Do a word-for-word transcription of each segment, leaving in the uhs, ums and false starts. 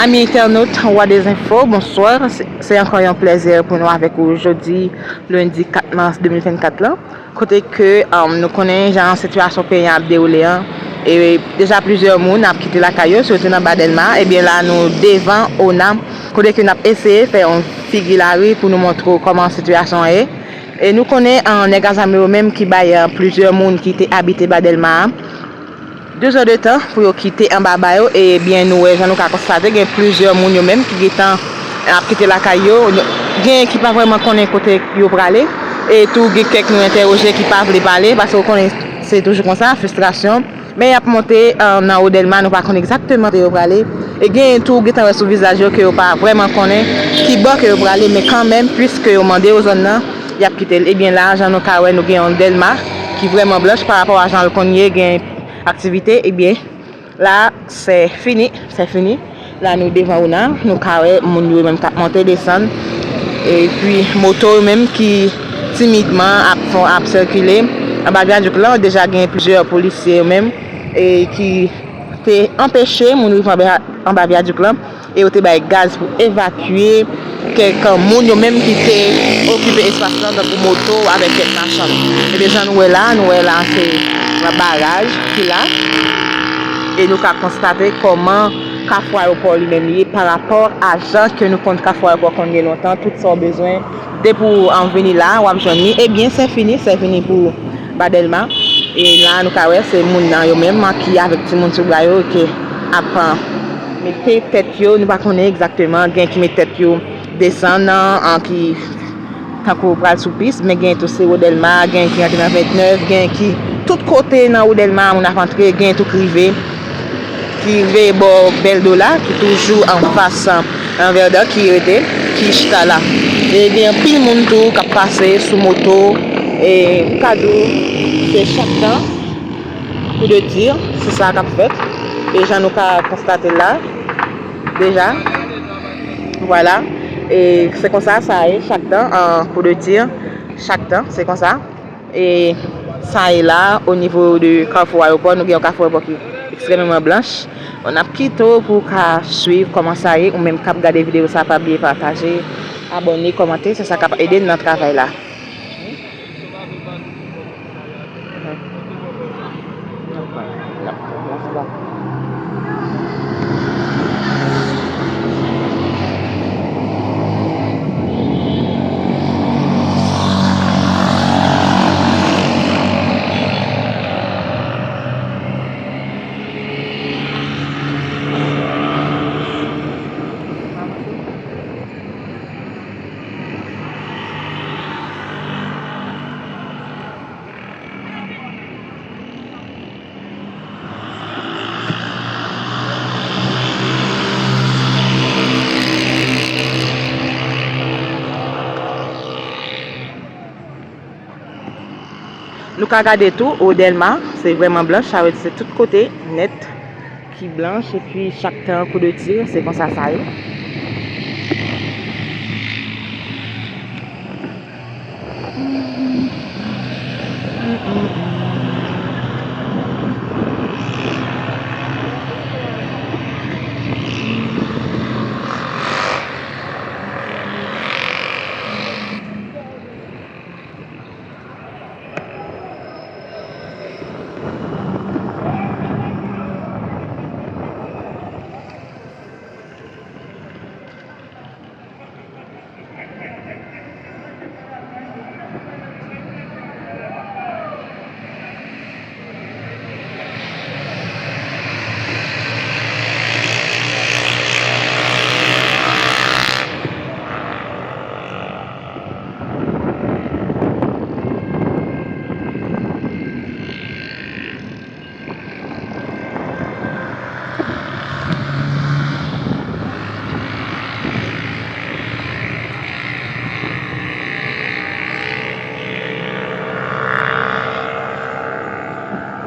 Ami entènot, Wa des Infos, bonswa. Se, se ankò yon plèzi pou nou avèk ou jodi, lendi kat mas de mil vennkat la. Kote ke, um, nou konnen jan sitiyasyon peyi a ap dewoule an. E deja plizyè moun ap kite lakay yo, sitou nan Ba Dèlma. Ebyen la, nou devan ONA, kote ke n ap eseye fè yon figi lari pou nou montre w kòman sitiyasyon an ye. E nou konnen, an, nèg a zam yo menm ki bay, an, plizyè moun ki te abite Ba Dèlma a de zè de tan pou yo kite anba ba yo. Ebyen, nou wè, jan nou ka konstate, gen plizyè moun yo menm ki gentan ap kite lakay yo. Gen ki pa vrèman konnen kote yo prale. E tou, gen kèk nou entèwoje ki pa vle pale, paske w konnen se toujou konsa, fristrasyon. Men y ap monte, an, nan wo Dèlma, nou pa konn egzakteman kote yo prale. E gen tou, gentan wè sou vizaj yo ke yo pa vrèman konnen ki bò ke yo prale, men kanmenm, piske yo mande yo zòn nan, y ap kite l. Ebyen la, jan nou ka wè, nou gen yon Dèlma ki vrèman blanch pa rapò a jan l konn ye, gen aktivite, ebyen, la, se fini, se fini. La, nou devan ONA, nou ka wè moun yo menm k ap monte, desann. Epi, moto yo menm ki timidman ap fon, ap sikile. Anba vyadik lan, deja gen plizyè polisye yo menm, e ki te anpeche moun rive anba, anba vyadik lan. E yo te bay gaz pou evakye kèk moun yo menm ki te okipe espas lan, tankou moto avèk kèk machann. Ebyen, jan nou wè la, nou wè la se yon baraj ki la. E nou ka konstate kòman Kafou Ayewopò li menm li ye pa rapò a jan ke nou konn Kafou Ayewopò konn ye lontan, tout sa w bezwen depi w, an, vini la, w ap jwenn li. Ebyen, se fini, se fini pou Ba Dèlma. E la, nou ka wè, se moun nan yo menm ki avèk timoun sou bra yo, ki ap, an, mete tèt yo, nou pa konnen egzakteman, gen ki met tèt yo desann, an, ki tankou pral sou pis, men gen tou se wo Dèlma, gen ki antre nan vennèf, gen ki tout kote nan wo Dèlma, moun ap antre, gen tou ki rive, ki rive bò Bèl Do la, ki toujou anfas, an, Verdun, ki rete, ki chita la. E gen anpil moun tou k ap pase sou moto, e m ka di w, se chak tan, kou de tir, se sa k ap fèt. E jan nou ka konstate la, deja, vwala. E se konsa sa ye chak tan, an, kou de tir, chak tan, se konsa. E sa ye la, o nivo de Kafou Ayewopò, nou gen yon Kafou Ayewopò ki ekstrèmeman blanch. Bon, n ap kite w pou w ka swiv kòman sa ye, ou menm k ap gade videyo sa, pa bliye pataje, abòne, kòmante, se sa k ap ede n nan travay la. Nou ka gade tou, wo Dèlma, se vrèman blanch, sa vle di se tout kote nèt ki blanch, epi chak tan kou de tir, se konsa sa ye.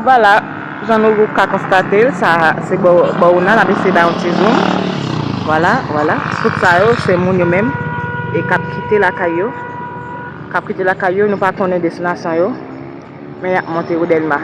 Vwala, jan nou ka konstate l, sa se bò, bò Ouna, n ap eseye ba yon ti zoom. Vwala, vwala. Tout sa yo, se moun yo menm, e k ap kite lakay yo. K ap kite lakay yo, nou pa konnen destinasyon yo. Men y ap monte Wodèlma.